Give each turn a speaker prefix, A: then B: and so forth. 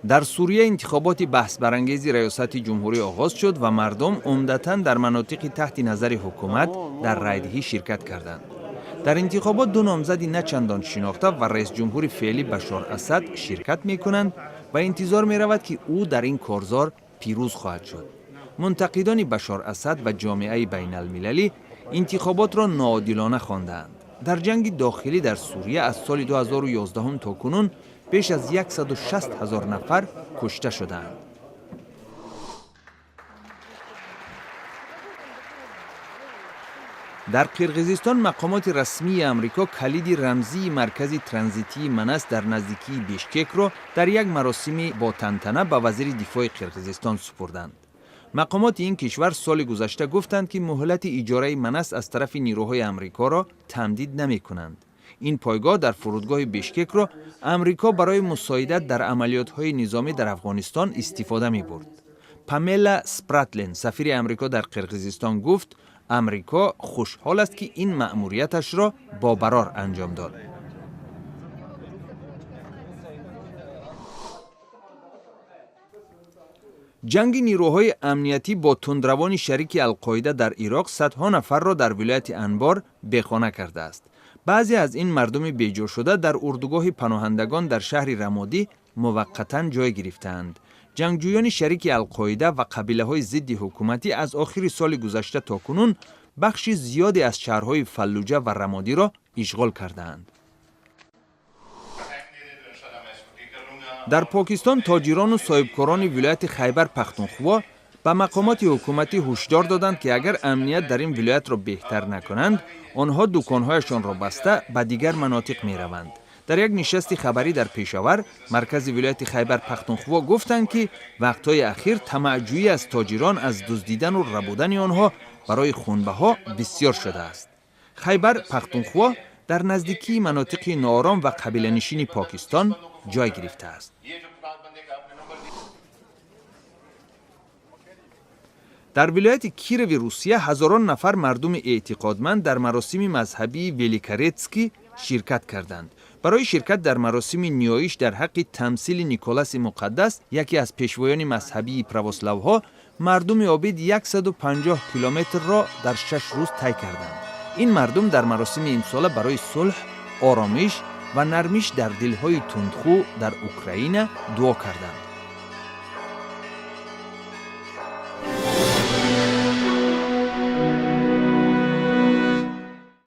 A: Дар Сурия интихоботи баҳсбарангези раёсати ҷумҳурӣ оғоз шуд ва мардум умдатан дар манотиқи таҳти назари ҳукумат дар райдиҳӣ ширкат карданд. Дар интихобот ду номзади на чандон шинохта ва раисҷумҳури феълӣ Башор Асад ширкат мекунанд ва интизор меравад, ки ӯ дар ин корзор пирӯз хоҳад шуд. Мунтақидони Башор Асад ва ҷомеаи байналмилалӣ интихоботро ноодилона хондаанд. Дар ҷанги дохилӣ дар Сурия аз соли 2011 то кунун беш аз 160 ҳазор нафар кушта шудаанд. Дар Қирғизистон мақомоти расмии Амрико калиди рамзии маркази транзитии Манас дар наздикии Бишкекро дар як маросими ботантана ба вазири дифои Қирғизистон супурданд. Мақомоти ин кишвар соли гузашта гуфтанд, ки муҳлати иҷораи Манас аз тарафи нирӯҳои Амрикоро тамдид намекунанд. Ин пойгоҳ дар фурудгоҳи Бишкекро Амрико барои мусоидат дар амалиётҳои низомӣ дар Афғонистон истифода мебурд. Памела Спратлен, сафири Амрико дар Қирғизистон, гуфт, Амрико хушҳол аст, ки ин маъмурияташро бобарор анҷом дод. Ҷанги нирӯҳои амниятӣ бо тундравони шарики Алқоида дар Ироқ садҳо нафарро дар вилояти Анбор бехона кардааст. Баъзе аз ин мардуми беҷошуда дар урдугоҳи паноҳандагон дар шаҳри Рамодӣ муваққатан ҷой гирифтаанд. Ҷангҷӯёни шарики Алқоида ва қабилаҳои зидди ҳукуматӣ аз охири соли гузашта то кунун бахши зиёде аз шаҳрҳои Фаллуҷа ва Рамодиро ишғол кардаанд. Дар Покистон тоҷирону соҳибкорони вилояти Хайбар Пахтунхво ба мақомоти ҳукуматӣ ҳушдор доданд, ки агар амният дар ин вилоятро беҳтар накунанд, онҳо дуконҳояшонро баста, ба дигар манотиқ мераванд. Дар як нишасти хабарӣ дар Пешавар, маркази вилояти Хайбар Пахтунхво, гуфтанд, ки вақтҳои ахир тамаъҷӯӣ аз тоҷирон аз дуздидану рабудани онҳо барои хунбаҳо бисёр шудааст. Хайбар Пахтунхво дар наздикии манотиқи ноором ва қабиланишини Покистон ҷой гирифтааст. Дар вилояти Кирови Русия ҳазорон нафар мардуми эътиқодманд дар маросими мазҳабии Великорецкӣ ширкат карданд. Барои ширкат дар маросими ниёиш дар ҳаққи тамсили Николаси Муқаддас, яке аз пешвоёни мазҳабии православҳо, мардуми обид 150 километрро дар 6 рӯз тай карданд. Ин мардум дар маросими имсола барои сулҳ, оромиш ва нармиш дар дилҳои тундхӯ дар Украина дуо карданд.